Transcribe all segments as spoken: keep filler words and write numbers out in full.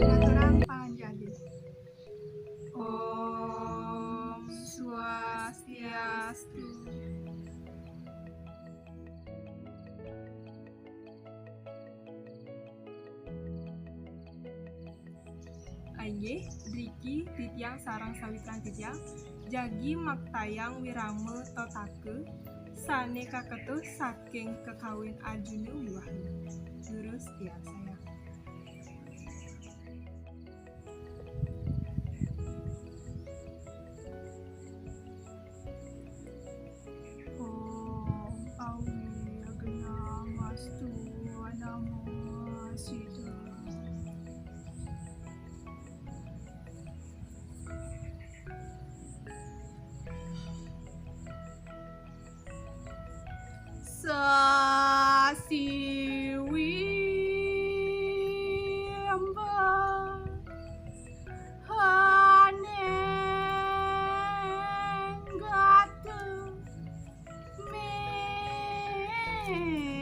Aturang panganjali. Om Swastiastu. Inggih, driki titiang sareng sawitran titiang jagi maktayang wirama totaka sane kaketuh saking kakawin Arjuna Wiwaha. Durus piarsayang. Om Awi Agnamastu Namo Siddham. Sasi wimba haneng gata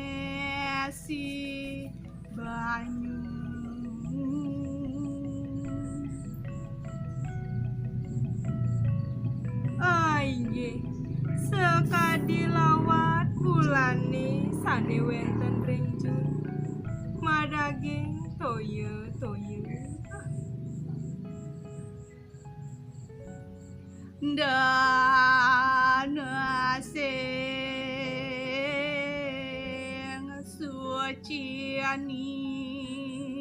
mesi banyu. Inggih, sakadi lawat bulane sane wenten ring juru, madaging toya-toya. Dana sing suci nirmala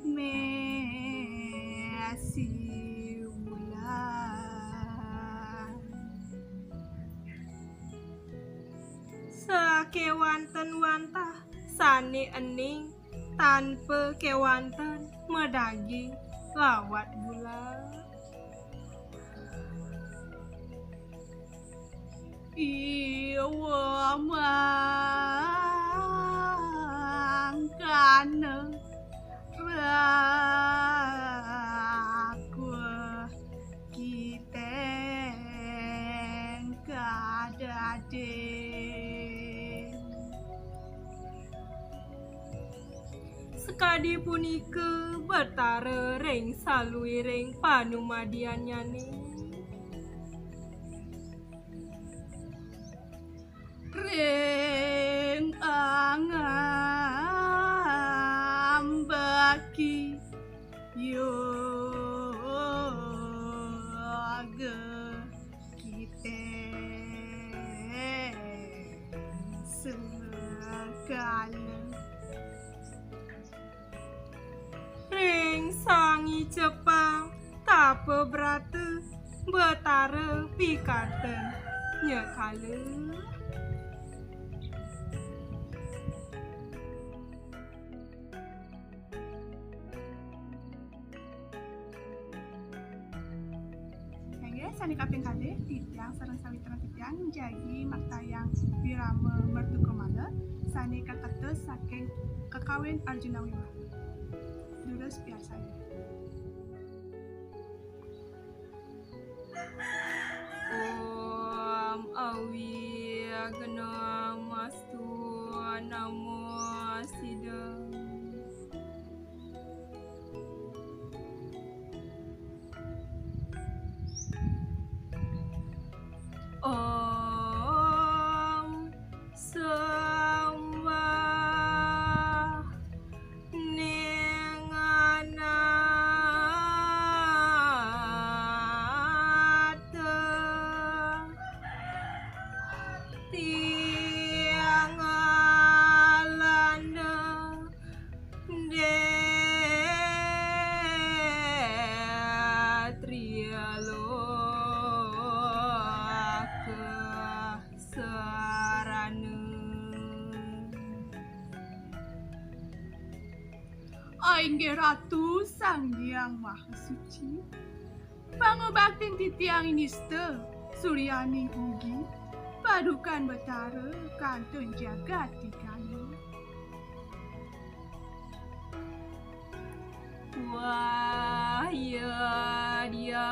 mesi wulan. Sakewanten wantah sane ening tanpa kewanten madaging lawat bulan. Iwa mangkana rakuh kiteng kadading. Sakadi punika Batara ring saluiring panumadiannyane. Ring angambaki yoga kiteng sekala. Ring sang icepang tapa brata Batara pikanten nyakala. Inggih, sane kaping kalih, titiang sareng sawitran titiang jagi maktayang wirama mertukamala sane kaketus saking kakawin Arjuna Wiwaha. Durus piarsayang. Om Awi Agnamastu Namo Siddham. Om Sambah Ninganata Tiang Alanda Ainggih Ratu Sang Hyang Maha Suci, pangubaktin titiang nista, suryaning ugi, padukan Betara kantun jagat digana. Wah ya diat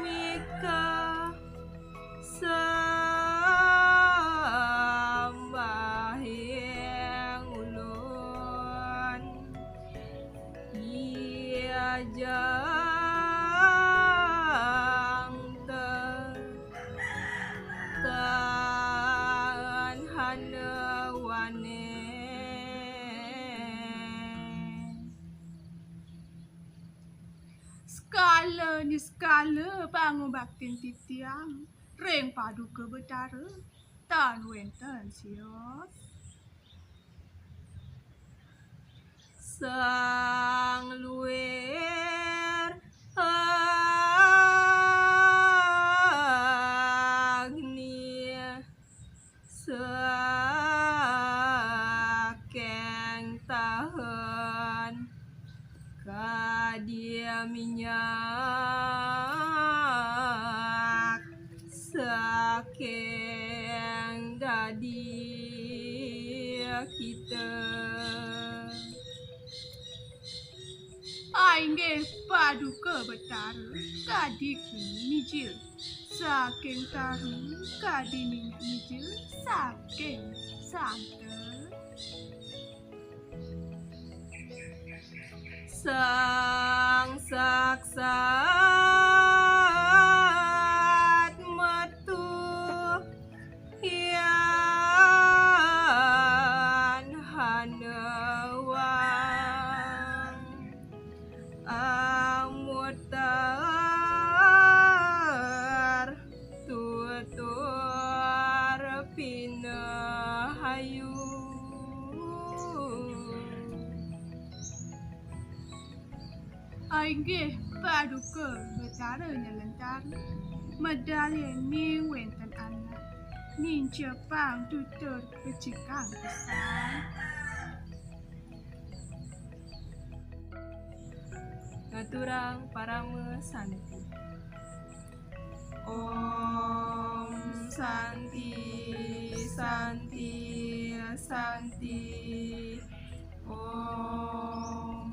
mika sambahyang ulun. Iya jang te tan hana wane. Sekala nisekala pangubaktin titiang ring Paduka Betara tan wenten sios. Sang luir agni saking tahan kadi minyak saking dadi kita. Ainggih Paduka Betara kadi kini mijil saking taru kadi minyak mijil saking santen. Sang saksat metu yan hanewang amutar tutur pinahayu. Ainggih Paduka Betara Nyelentari, medal yening wenten anak, nincepang tutur becikang pesan. Ngaturang parama santi. Om Santi, Santi, Santi. Om.